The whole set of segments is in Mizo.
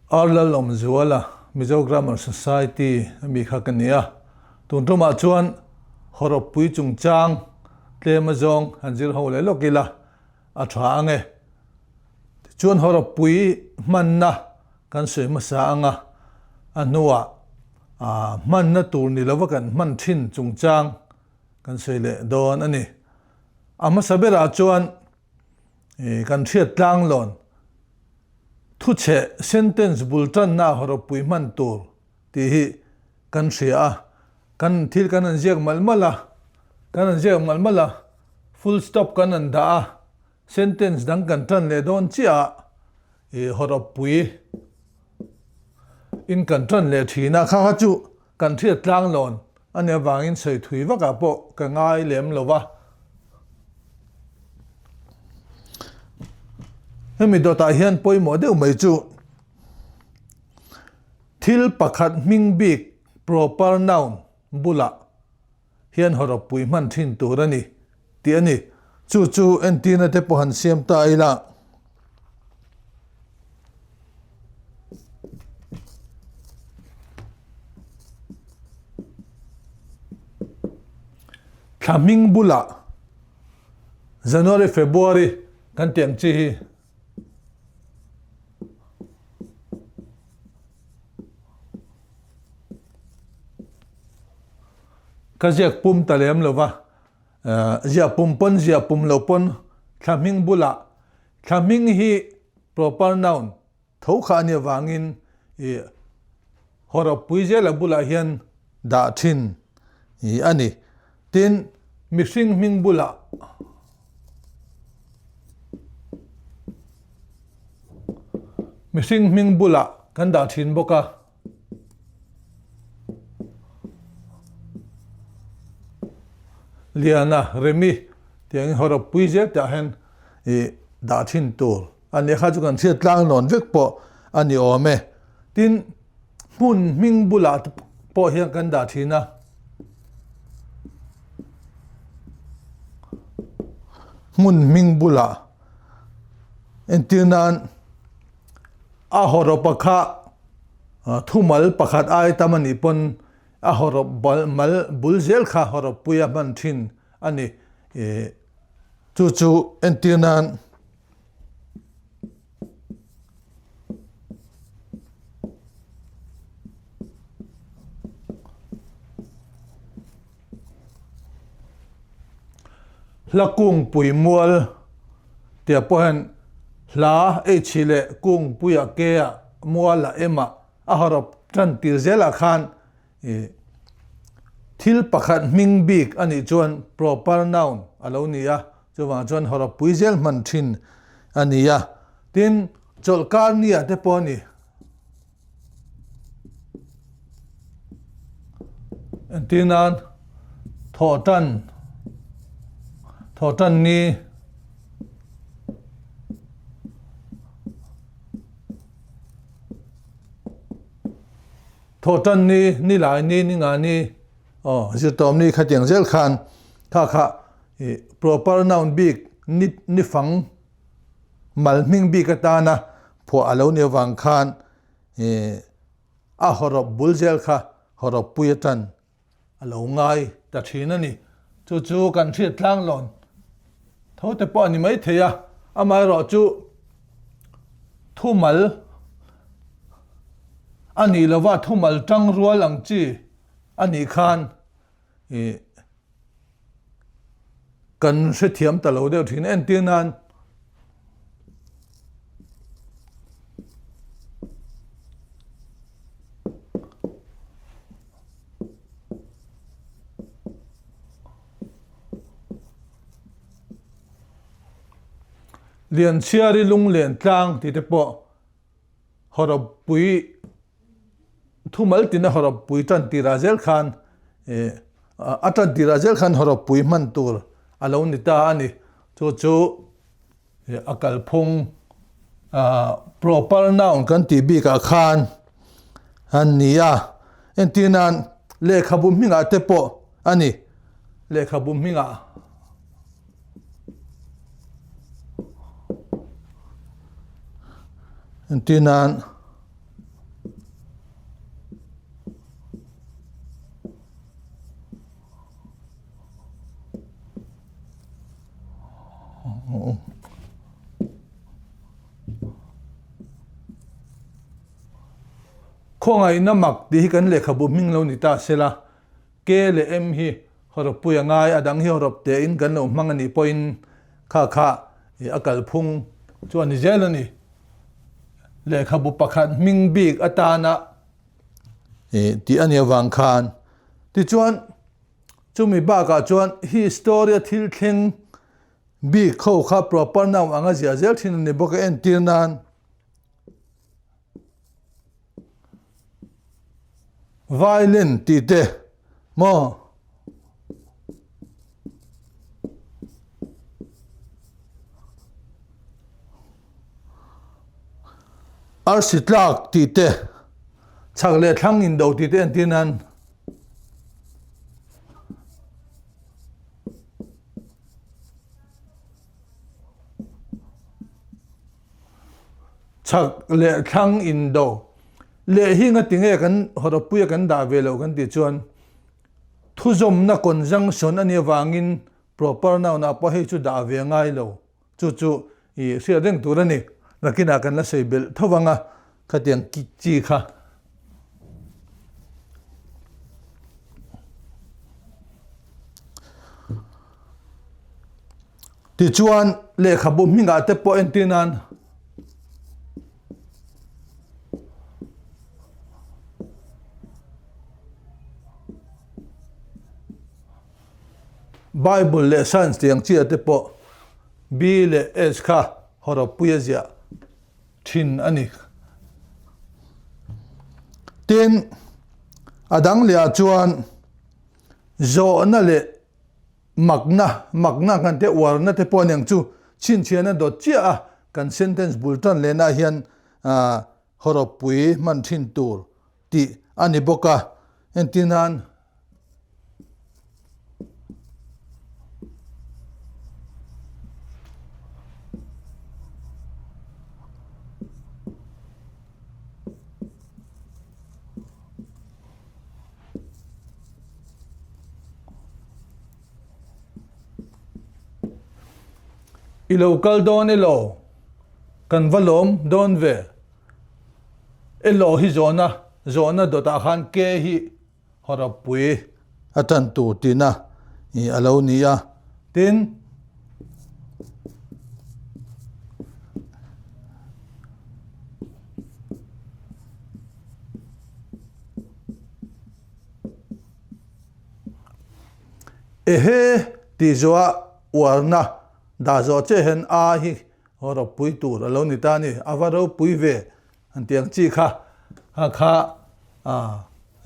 R Lalawmzuala, Mizo Grammar Society a mi kha ka ni a. Tun tumah chuan hawrawppui chungchang tlem azawng han zir ho leh lawk ila a tha ang e. Tichuan hawrawppui hmanna kan sawi hmasa ang a, a hnuah hmanna tur ni lova kan hman thin chungchang kan sawi leh dawn a ni. A hmasa berah chuan kan hriat tlanglawn thuchhe sentence bul tanna hawrawppui hman tur tih hi kan hria a, kan thil kan han ziak malh malh a, kan han ziak malh malh a, full stop kan han dah a, sentence dang kan tan leh dawn chiah a, ih hawrawppui in kan tan leh thin a, kha kha chu kan hriat tlanglawn a nih avangin sawi thui vakah pawh ka ngai lem lo va. Hemi dawtah hian pawimawh deuh mai chu thil pakhat hming bik proper noun bulah hian hawrawppui hman thin tur a ni tih a ni. Chu chu entirna te pawh han siam ta ila. Thla hming bulah January, February kan tih ang chi hi. Ka ziak pum ta lem lo va, ziah pum pawn ziah pum lo pawn thla hming bulah thla hming hi proper noun tho kha a nih avangin ih hawrawppui zela bulah hian dah thin ih a ni. Tin, mihring hming bulah mihring hming bulah kan dah thin bawk a. Liana, Remi tih angin hawrawppui zel tih ah hian ih dah thin tur a ni a, kha chu kan hriat tlang nawn vek pawh a ni awm e. Tin, hmun hming bulah te pawh hian kan dah thin a. Hmun hming bulah entir nan a hawrawpa kha thumal pakhat ai tam a nih pawn a hawrawp bal mal bul zel kha hawrawp pui a hman thin a ni. Chu chu entir nan. Hla kungpui mual tia pawh hian hla H leh kungpuia K-ah mualah M-ah a hawrawp tan tir zelah khan ih thil pakhat hming bik a nih chuan proper noun a lo ni a, chuvang chuan hawrawppui zel hman thin a ni a. Tin, chawlhkar nia te pawh a ni. Entir nan thawhtan thawhtan ni Thawhtan ni, ni lai ni, ni nga ni, aw zirtawm ni khatiang zel khan kha kha ih proper noun bik ni ni fang mal hming bik atana phuah a lo ni avang khan ih a hawrawp bul zel kha hawrawp pui atan a lo ngai ta thin a ni. Chu chu kan hriat tlang lawn tho te pawh a ni mai thei a, amaherawhchu thumal a nih lova thumal tang rual ang chi a nih khan ih kan hrethiam ta lo deuh thin. Entir nan Lianchhiari lunglen tlang tih te pawh hawrawppui thumal tina hawrawppui tan tirah zel khan ih a tan tirah zel khan hawrawppui hman tur a lo ni ta a ni. Chu chu A kalphung proper noun kan tih bikah khan an ni a, entir nan lehkhabu hmingah te pawh a ni. Lehkhabu hmingah entir nan. Khawngaihna mak tih hi kan lehkhabu hming lo ni ta se la, K leh M hi hawrawppui a ngai, a dang hi hawrawp tein kan lo hmang a nih pawhin kha kha a kalphung chu a ni zel a ni. Lehkhabu pakhat hming bik atana tih a nih avang khan tichuan chumi bakah chuan history a thil thleng bik ho kha proper noun anga ziah zel thin a ni bawk a, entir nan Violin tih te maw Arsi tlak tih te chhak leh thlang indo tih te entir nan Chhak leh thlang indo leh hi nga tinge kan hawrawppuia kan dah ve loh kan tih chuan thuzawmna conjunction a nih avangin proper noun ah pawh hei chu dah ve ngai lo. Chu chu i hriat reng tur a ni. Nakinah kan la sawi belh tho vang a, khatiang chi kha. Tichuan lehkhabu hmingah te pawh entir nan Bible leh Science tih ang chiah te pawh B leh S kha hawrawppui a ziah thin a ni. Tin, a dang leh ah chuan zawhna leh makna, makna kan te uarna te pawh a niang chu chhinchhiahna dawt chiah a kan sentence bul tan lehna ah hian hawrawppui hman thin tur tih a ni bawk a. Entir nan I lo kal dawn elaw? Kan va lawm dawn ve. Elaw hi zawhna, zawhna dawtah khan ke hi hawrawppui a tan tur tihna a lo ni a. Tin, Ehe tih zawha uarna dah zawh che hian a hi ropui tur a lo ni ta a ni. A va ropui ve an tih ang chi kha kha kha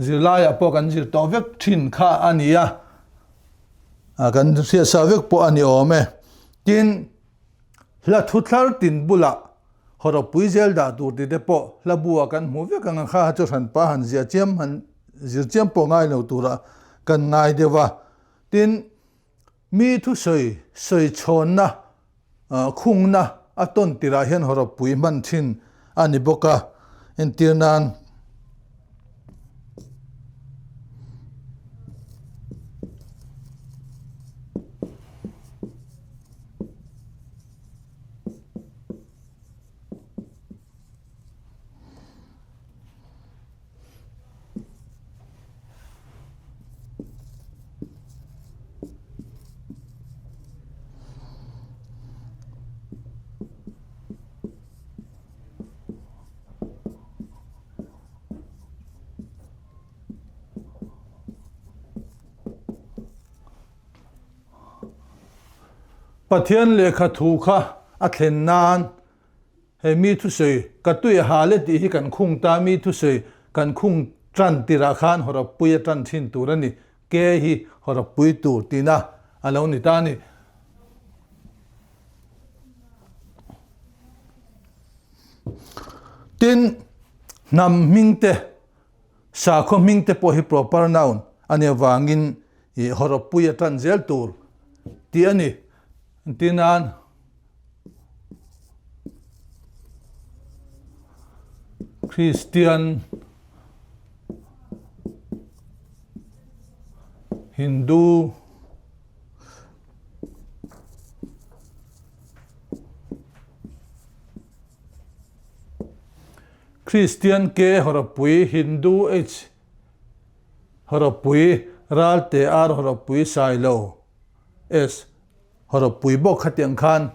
zirlaiah pawh kan zir tawh vek thin kha a ni a, kan hriatsa vek pawh a ni awm e. Tin, Hla thuthlar tin bulah hawrawppui zel dah tur tih te pawh hla bu ah kan hmu vek ang a, kha chu hranpa han ziah chiam han zir chiam pawh ngai lo turah kan ngai deuh a. Tin, mi thusawi sawi chhawnna khungna a tawn tirah hian hawrawppui hman thin a ni bawk a, entir nan. Pathian lehkha thu kha a thlen nan hei mi thusawi ka tui a hal e tih hi kan khung ta mi thusawi kan khung tan tirah khan hawrawppui a tan thin tur a ni ke hi hawrawppui tur tihna a lo ni ta a ni. Tin, hnam hming te, sakhaw hming te pawh hi proper noun a nih avangin ih hawrawppui a tan zel tur tih a ni. Tinan, Kristian, Hindu. Kristian K hawrawppui, Hindu H hawrawppui, Ralte R hawrawppui, Sailo S hawrawppui bawk khatiang khan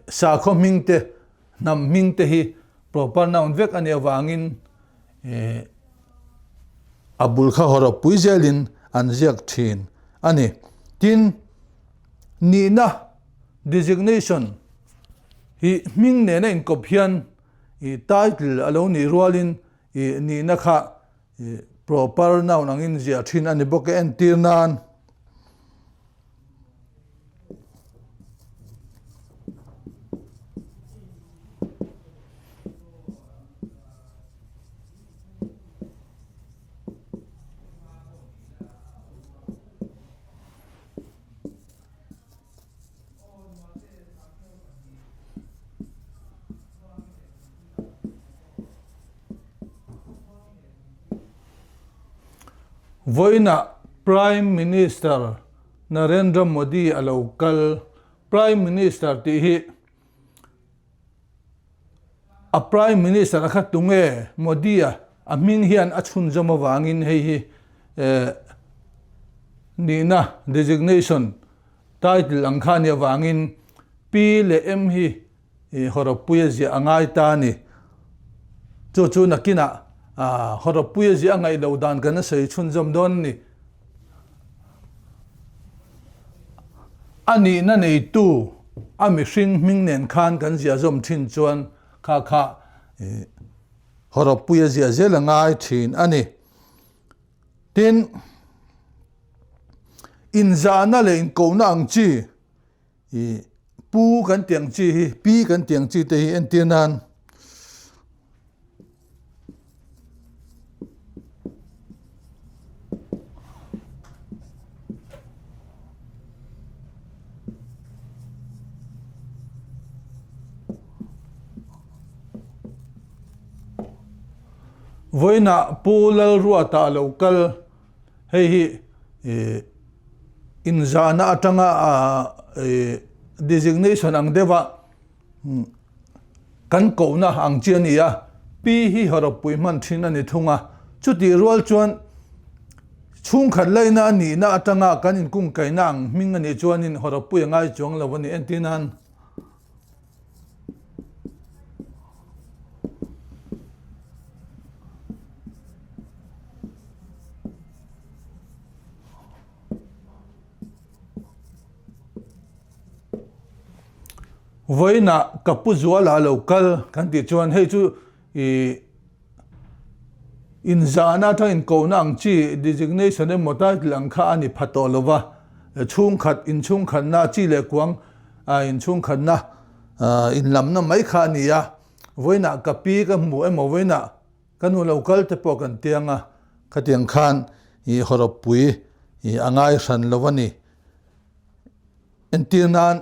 sakhaw hming te, hnam hming te hi proper noun vek a nih avangin a bul kha hawrawppui zelin an ziak thin a ni. Tin, nihna, designation, hi hming nena inkawp hian title a lo nih rualin nihna kha proper noun angin ziah thin a ni bawk e. Entir nan. Vawiinah Prime Minister Narendra Modi a lo kal. Prime Minister tih hi a Prime Minister a kha tunge Modi a a hming hian a chhunzawm avangin hei hi nihna designation title ang kha a nih avangin P leh M hi hawrawppui a ziah a ngai ta a ni. Chu chu nakinah hawrawppui a ziah a ngaih loh dan kan a sawi chhunzawm dawn a ni. A nihna neitu a mihring hming nen khan kan ziah zawm thin chuan kha kha hawrawppui a ziah zel a ngai thin a ni. Tin, inzahna leh inkohna ang chi I pu kan tih ang chi hi, pi kan tih ang chi te hi entir nan Vawiinah Pu Lalruata a lo kal. Hei hi inzahna atanga designation ang deuha kan kohna ang chi a ni a, pi hi hawrawppui hman thin a ni thung a. Chutih rual chuan chhungkhat laina a nihna atanga kan inkungkaihna ang hming a nih chuanin hawrawppui a ngai chuang lo a ni. Entir nan. Vawiinah ka pu Zuala lo kal kan tih chuan hei chu ih Inzahna atang inkohna ang chi designation emaw title ang kha a ni pha tawh lo va, chhungkhat inchhungkhatna chi leh kuang inchhungkhatna inlamna mai kha a ni a. Vawiinah ka pi ka hmu emaw vawiinah ka nu lo kal te pawh kan tiang a, khatiang khan i hawrawppui a ngai hran lo a ni. Entir nan.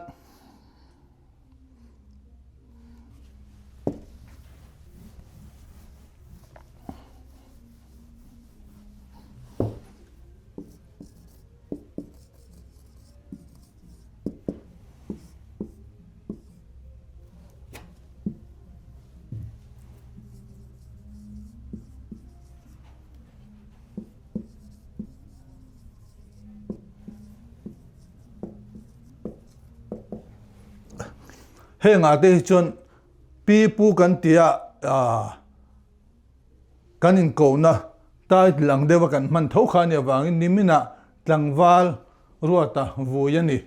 Hengah te hi chuan pi pu kan tia kan inkohna title ang deuha kan hman tho kha a nih avangin niminah tlangval ruata vui a ni.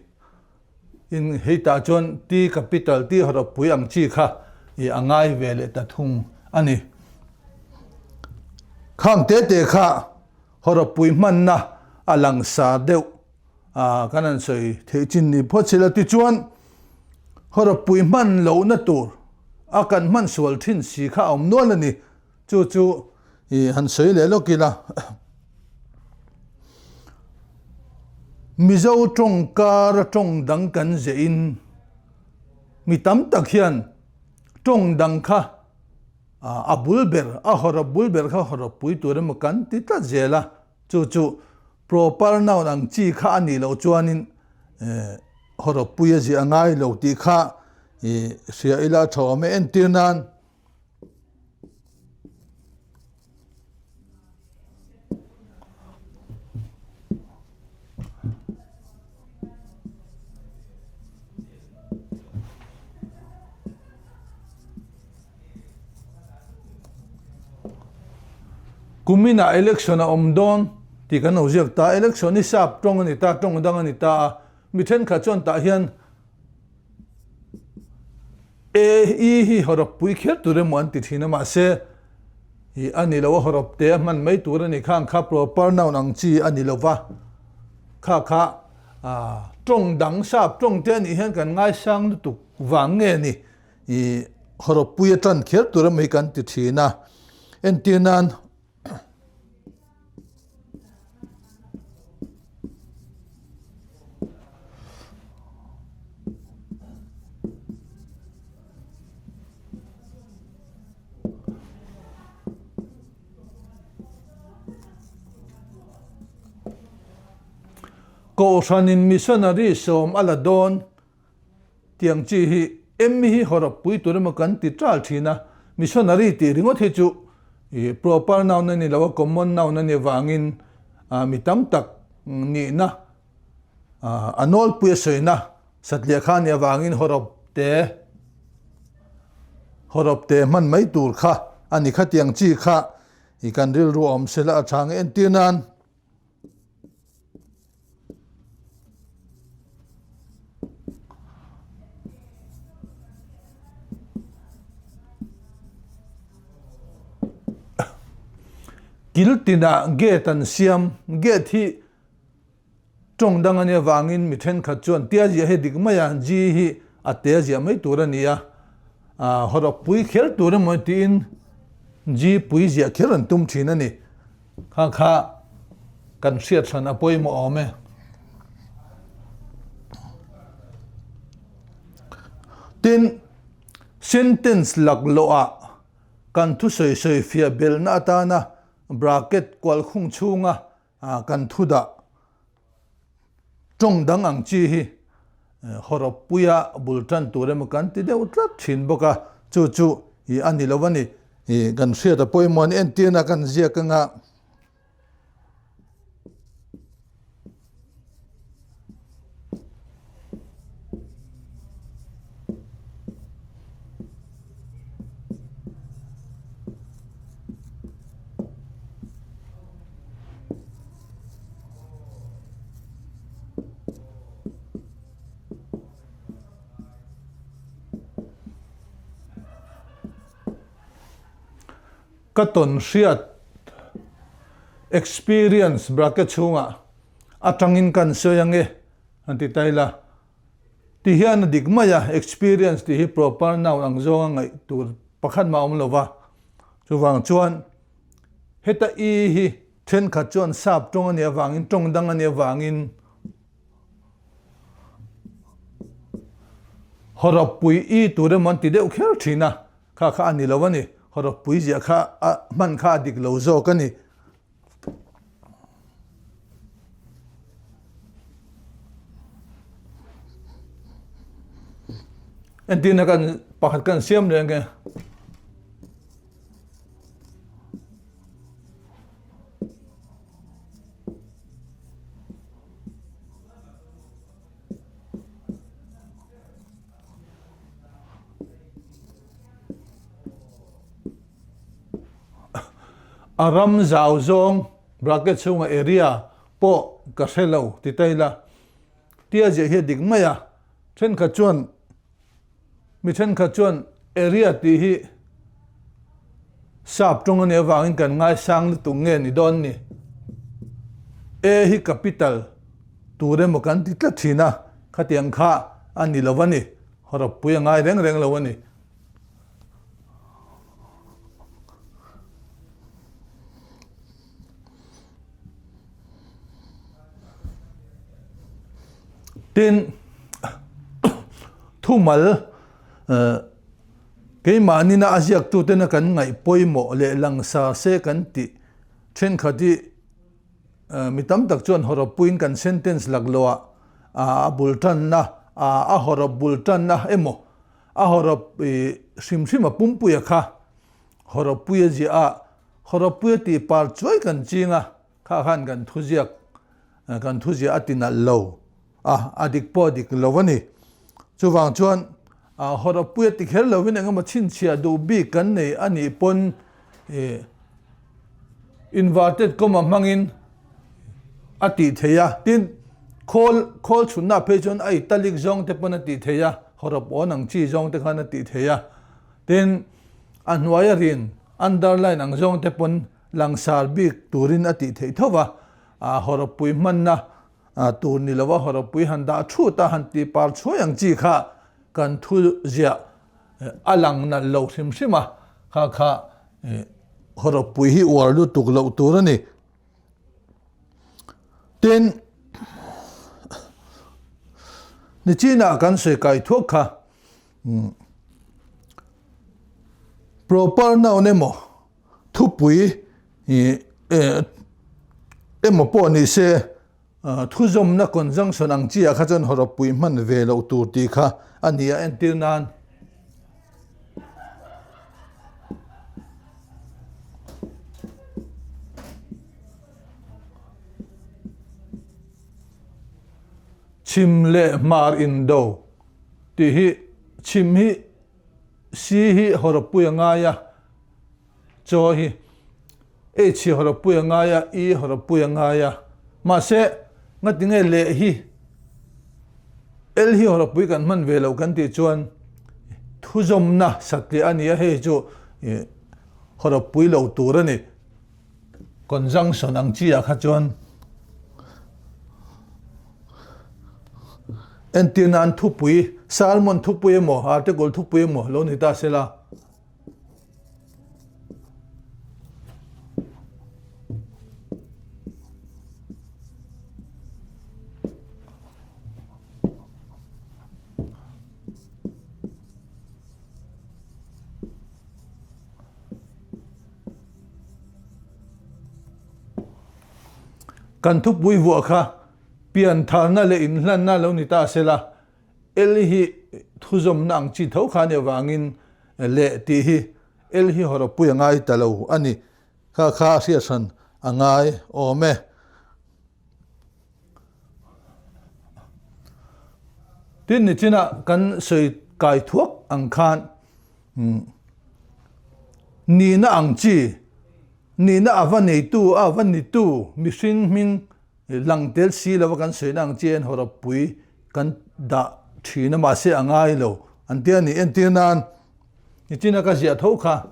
In heitah chuan T capital T hawrawppui ang chi kha ih a ngai ve leh ta thung a ni. Khang te te kha hawrawppui hmanna a langsar deuh a kan han sawi theih chin ni phawt sila tichuan hawrawppui hman lohna tur a kan hman sual thin si kha a awm nual a ni. Chu chu ih han sawi leh lawk ila. Mizo tawng kara tawng dang kan zehin mi tam tak hian tawng dang kha a bul ber, a hawrawp bul ber kha hawrawp pui tur emaw kan ti tlat zel a, chu chu proper noun ang chi kha a nih loh chuanin hawrawp pui a ziah a ngai lo tih kha ih hria ila a tha awm e. Entir nan. Kuminah election a awm dawn tih kan lo ziak ta, election hi sap tawng a ni ta, tawng dang a ni ta a, mi thenkhat chuan tah hian E I hi hawrawp pui kher tur emaw an ti thin a, mahse i a ni lo a, hawrawp te a hman mai tur a ni, khang kha proper noun ang chi a ni lo va, kha kha tawng dang sap tawng te a nih hian kan ngaisang lutuk vang nge ni. I hawrawppui atan kher tur emaw hi kan ti thin a, entir nan Kohhranin missionary sawm a la dawn. Tiang chi hi Emmy hi hawrawp pui tur emaw kan ti ṭal ṭhin a, missionary tih ringawt hi chu ih proper noun a ni lo a, common noun a nih vangin mi tam tak nihna a nawlpui a sawina satliah kha a nih avangin hawrawp te hawrawp te hman mai tur kha a ni kha tiang chi kha ih kan rilru a awm sela a ṭha nge entir nan. Kil tinah gate an siam, gate hi tawng dang a nia vangin mi thenkhat chuan tia ziah hi dik mai a, G hi a te ziah mai tur a ni a, hawrawk pui kher tur emaw tiin G pui ziah kher an tum thin a ni. Kha kha kan hriat hran a pawimawh awm e. Tin, sentence laklawhah kan thusawi sawi fiah belhna atana bracket kual khung chhunga kan thu dah tawng dang ang chi hi hawrawp puia bul tan tur emaw kan ti deuh tlat thin bawk a, chu chu ih a ni lo a ni. Ih kan hriat a pawimawh a ni entirna kan ziak anga. Ka tawn hriat experience bracket chhungah atangin kan sawi ange han ti ta ila. Ti hian a dik mai a, experience tih hi proper noun ang zawnga ngaih tur pakhat mah a awm lo va. Chuvang chuan heta i hi thenkhat chuan sap tawng a nih avangin, tawng dang a nih avangin hawrawppui i tur emaw an ti deuh kher thin a, kha kha a ni lo a ni. Hawrawppui ziah kha a hman kha a dik lo zawk a ni. Entirna kan pakhat kan siam leh ange. A ram zau zawng bracket chhunga area pawh ka hre lo ti ta ila tia ziah hi a dik mai a, thenkhat chuan mi thenkhat chuan area tih hi sap tawng a nih avangin kan ngaisang lutuk nge ni dawn ni A hi capital tur emaw kan ti tlat thin a, khatiang kha a ni lo a ni, hawrawppui a ngai reng reng lo a ni. Tin, thumal keimahni a ziaktutena kan ngaih pawimawh leh langsar se kan tih thenkhat hi mi tam tak chuan hawrawp puiin kan sentence laklawhah a bul tanna a hawrawp bul tanna emaw A hawrawp hrim hrim a pumpuia kha hawrawppuia ziah a, hawrawppuia tih par chuai kan ching a, kha khan kan thuziak kan thuziah a ti nalh lo a, a dik pawh a dik lo a ni. Chuvang chuan hawrawppuia ti kher lovin engemaw chhinchhiah duh bik kan nei a nih pawn. Inverted comma hmangin a tih theih a, tin khawl khawl chhunna phei chuan a italic zawng te pawn a tih theih a, hawrawp awn ang chi zawng te khan a tih theih a, tin a hnuaia rin underline ang zawng te pawn langsar bik turin a tih theih tho va, a hawrawppui hmanna tur ni lova hawrawppui han dah thut a han tih par chhuai ang chi kha kan thu ziah a lang nalh lo hrim hrim a, kha kha hawrawppui hi uar lutuk loh tur a ni. Tin, nichinah kan sawi kai thuak kha proper noun emaw thupui emaw pawh ni se Thuzawmna conjunction ang chi ah kha chuan hawrawppui hman ve loh tur tih kha a ni a, entir nan. Chhim leh hmar indo tih hi chhim hi si hi hawrawppui a ngai a. Chaw hi H hi hawrawppui a ngai a, E hawrawppui a ngai a. Mahse, ngatinge leh hi L hi hawrawppui kan hman ve loh kan tih chuan thuzawmna satliah a ni a, hei chu hawrawppui lo tur a ni. Conjunction ang chi ah kha chuan entir nan thupui, sermon thupui emaw, article thupui emaw lo ni ta sela. Kan thupui vuah kha piantharna leh inhlanna lo ni ta sela. L hi thuzawmna ang chi tho kha a nih avangin leh tih hi L hi hawrawppui a ngai ta lo a ni. Kha kha a hriathran a ngai awm e. Tin nichinah kan sawi kai thuak ang khan nihna ang chi, nihna a va neitu, a va nitu mihring hming Lang tel si lova kan sawina ang chian hawrawppui kan dah thin a mahse a ngai lo an tia ni. Entir nan nichina ka ziah tho kha.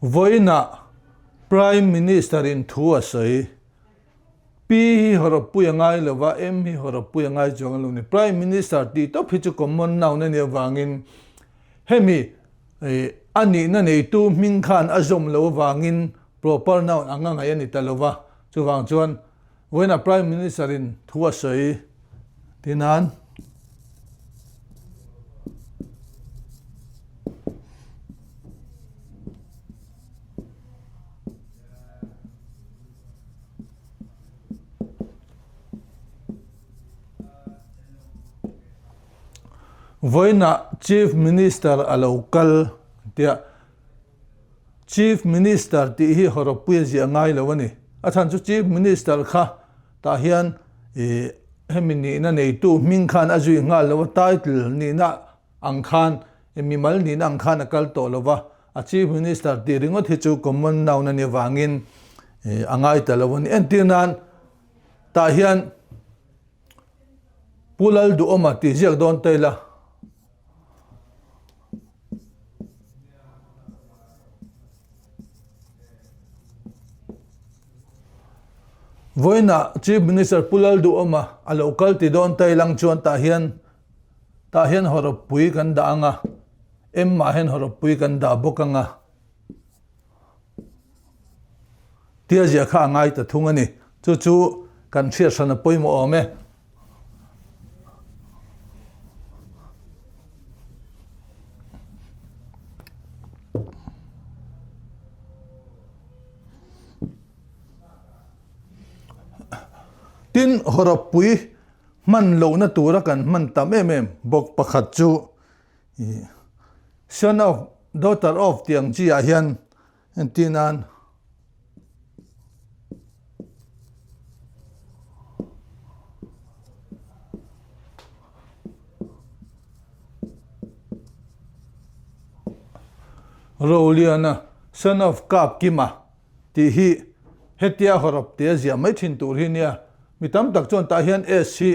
Vawiinah Prime Minister in thu a sawi. P hi hawrawppui a ngai lo va, M hi hawrawppui a ngai chuang a lo ni. Prime Minister tih tawp hi chu common noun a nih avangin hemi a nihna neitu hming khan a zawm lo avangin proper noun anga ngaih a ni ta lo va. Chuvang chuan Vawiinah Prime Minister in thu a sawi ti nan. Vawiinah Chief Minister a lo kal tia. Chief Minister tih hi hawrawppui a ziah ngai lo a ni. A chhan chu Chief Minister kha tah hian ih hemi nihna neitu hming khan a zui nghal lo a, title nihna ang khan mimal nihna ang khan a kal tawh lo va, a Chief Minister tih ringawt hi chu common noun a nih avangin ih a ngai ta lo a ni. Entir nan tah hian Pu Lalduhawma tih ziak dawn ta ila. Vawiinah Chief Minister Pu Lalduhawma a lo kal ti dawn ta ilang chuan tah hian tah hian hawrawppui kan dah ang a, M ah hian hawrawppui kan dah bawk ang a. Tia ziah kha a ngai ta thung a ni. Chu chu kan hriat hran a pawimawh awm e. Tin, hawrawppui hman lohna tura kan hman tam em em bawk pakhat chu. Ih son of, daughter of tih ang chi ah hian entir nan Roliana son of Kapkima tih hi hetia hawrawp te a ziah mai thin tur hi nia. Mi tam tak chuan tah hian S hi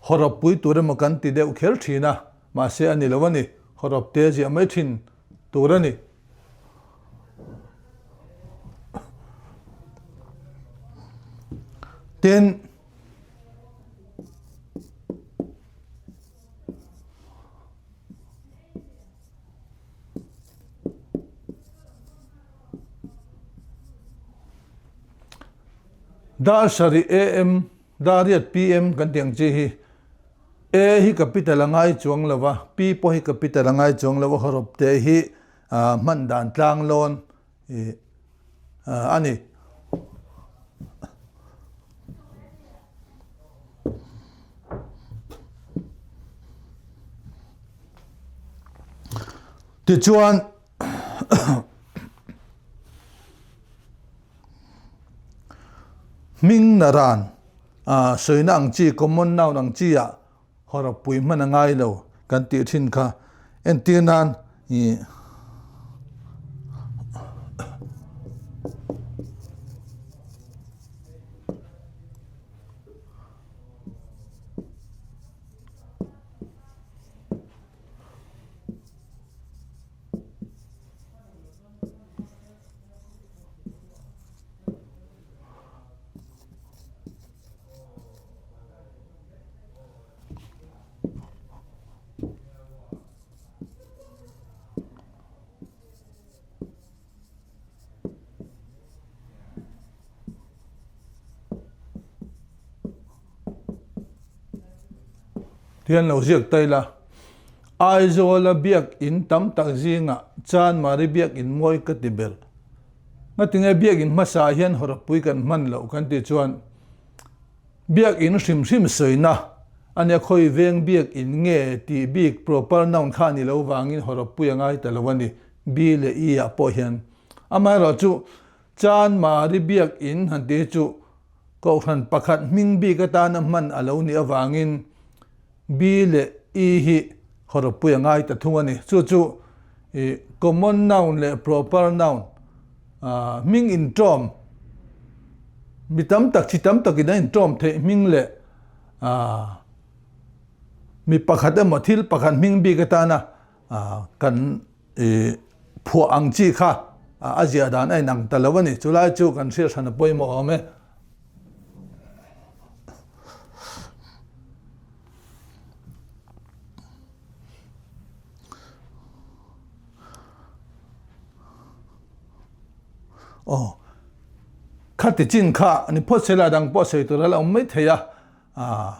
hawrawp pui tur emaw kan ti deuh kher thin a, mahse a ni lo a ni, hawrawp te a ziah mai thin tur a ni. Tin, Dar sarih AM, Dariat PM kan tih ang chi hi A hi capital a ngai chuang lo va, P pawh hi capital a ngai chuang lo va, hawrawp te hi hman dan tlang lawn a ni. Tichuan hming naran sawina ang chi common noun ang chi ah hawrawp pui hman a ngai lo kan tih thin kha entir nan ih Tihian lo ziak ta ila, Aizawla biak in tam tak zingah Chanmari biak in mawi ka ti ber. Ngatinge biak in hmasa ah hian hawrawppui kan hman loh kan tih chuan biak in hrim hrim sawina a nia khawi veng biak in nge tih bik proper noun kha a ni lo vangin hawrawppui a ngai ta lo a ni, B leh E ah pawh hian. Amaherawhchu Chanmari biak in han tih hi chu Kohhran pakhat hming bik atana hman a lo nih avangin B leh E hi hawrawppui a ngai ta thung a ni. Chu chu i common noun leh proper noun hming inṭawm mi tam tak chi tam takin an inṭawm theih hming leh mi pakhat emaw thil pakhat hming bik atana kan I phuah ang chi kha a ziah dan a inang ta lo a ni. Chulai chu kan hriat hran a pawimawh awm e. Aw, khati chin kha ni phawt sela dang pawh sawi tur a la awm mai thei a,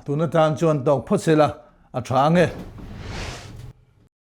tun atan chuan tawk phawt sela a tha ang e.